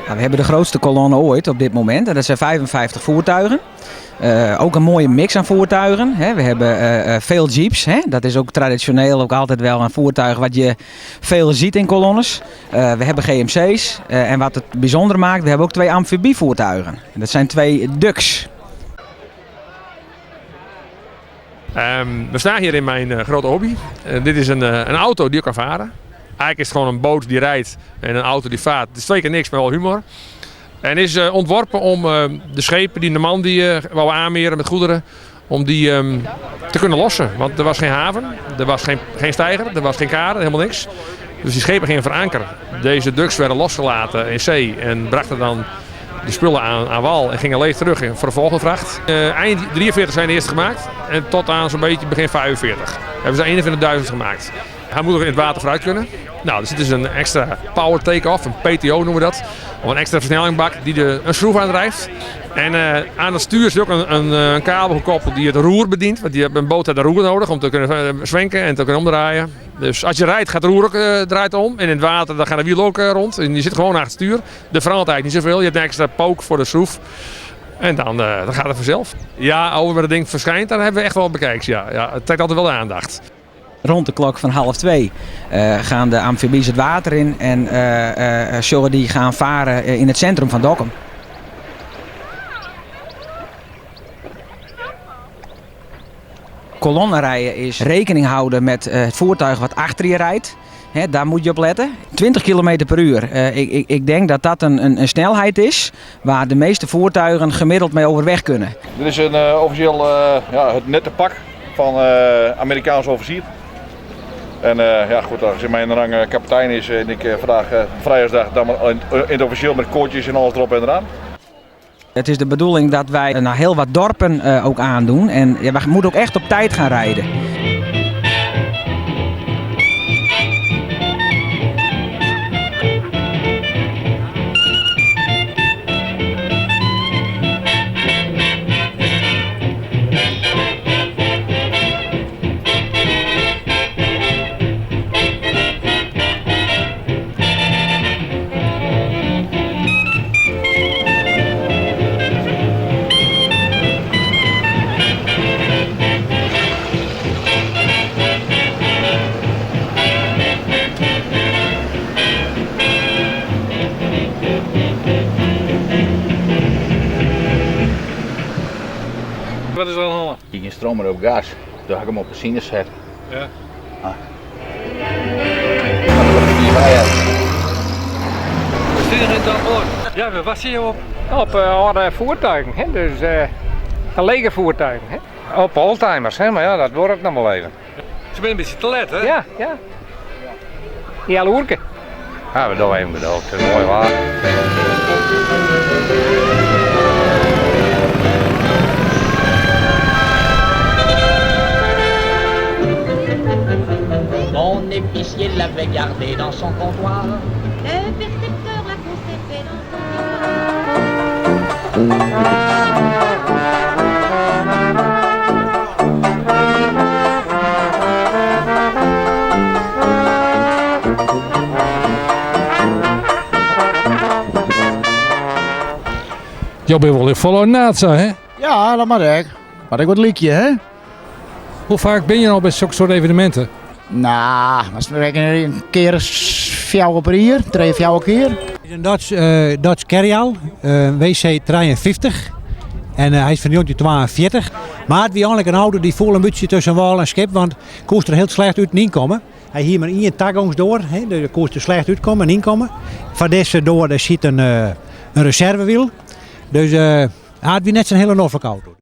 We hebben de grootste kolonne ooit op dit moment. En dat zijn 55 voertuigen. Ook een mooie mix aan voertuigen. Hè. We hebben veel jeeps. Hè. Dat is ook traditioneel ook altijd wel een voertuig wat je veel ziet in kolonnes. We hebben GMC's. En wat het bijzonder maakt, we hebben ook twee amfibievoertuigen. En dat zijn twee Ducks. We staan hier in mijn grote hobby. Dit is een auto die ook kan varen. Eigenlijk is het gewoon een boot die rijdt en een auto die vaart. Het is twee keer niks, maar wel humor. En is ontworpen om de schepen die de man die wou aanmeren met goederen, om die te kunnen lossen. Want er was geen haven, er was geen steiger, er was geen kade, helemaal niks. Dus die schepen gingen voor anker. Deze ducks werden losgelaten in zee en brachten dan de spullen aan wal en gingen leeg terug voor de volgende vracht. Eind 43 zijn de eerste gemaakt en tot aan zo'n beetje begin 45 hebben ze 21.000 gemaakt. Hij moet nog in het water vooruit kunnen. Dus dit is een extra power take-off, een PTO noemen we dat. Of een extra versnellingbak die een schroef aandrijft. En aan het stuur zit ook een kabel gekoppeld die het roer bedient. Want een boot heeft een roer nodig om te kunnen zwenken en te kunnen omdraaien. Dus als je rijdt gaat het roer ook draait om. En in het water dan gaan de wielen ook rond. En je zit gewoon achter het stuur. Er verandert eigenlijk niet zoveel. Je hebt een extra pook voor de schroef. En dan gaat het vanzelf. Ja, over het ding verschijnt, dan hebben we echt wel bekijks. Ja, ja, het trekt altijd wel de aandacht. Rond de klok van half twee gaan de amfibies het water in en zullen die gaan varen in het centrum van Dokkum. Kolonnenrijden is rekening houden met het voertuig wat achter je rijdt. Daar moet je op letten. 20 kilometer per uur. Ik denk dat dat een snelheid is waar de meeste voertuigen gemiddeld mee overweg kunnen. Dit is een officieel het nette pak van Amerikaanse officier. En aangezien mijn rang kapitein is en ik vandaag vrijdag dan maar in het officieel met koortjes en alles erop en eraan. Het is de bedoeling dat wij naar heel wat dorpen ook aandoen en we moeten ook echt op tijd gaan rijden. Wat is er aan de hand? Ik ging stroom op gas. Toen had ik hem op benzine gezet. Ah. Ja, waar was je op? Op oude voertuigen, hè? Dus een legervoertuigen. Hè? Op oldtimers, hè? Maar ja, dat wordt ook nog wel even. Ze zijn een beetje te let, hè? Ja, ja. Ja, loerke. Ja, we doen even geduld. Het is mooi waar. Mon épicier l'avait gardé dans son comptoir. Le percepteur l'a conservé dans son tiroir. Jo bent wel in volle naad, hè? Ja, dat mag ik. Maar ik word liekje, hè? Hoe vaak ben je nou bij zulke soort evenementen? Nou, als we rekenen een keer 4 per jaar, 3, 4 keer. Het is een Dodge Carryall, WC 53. En hij is van 1942. Maar het was eigenlijk een auto die vol een beetje tussen wal en schip, want koest er heel slecht uit en inkomen. Hij hier maar één tagongs door, hè, de koest er slecht uitkomen en inkomen. Van deze door daar zit een reservewiel. Dus hij had weer net zo'n hele noffelijke auto.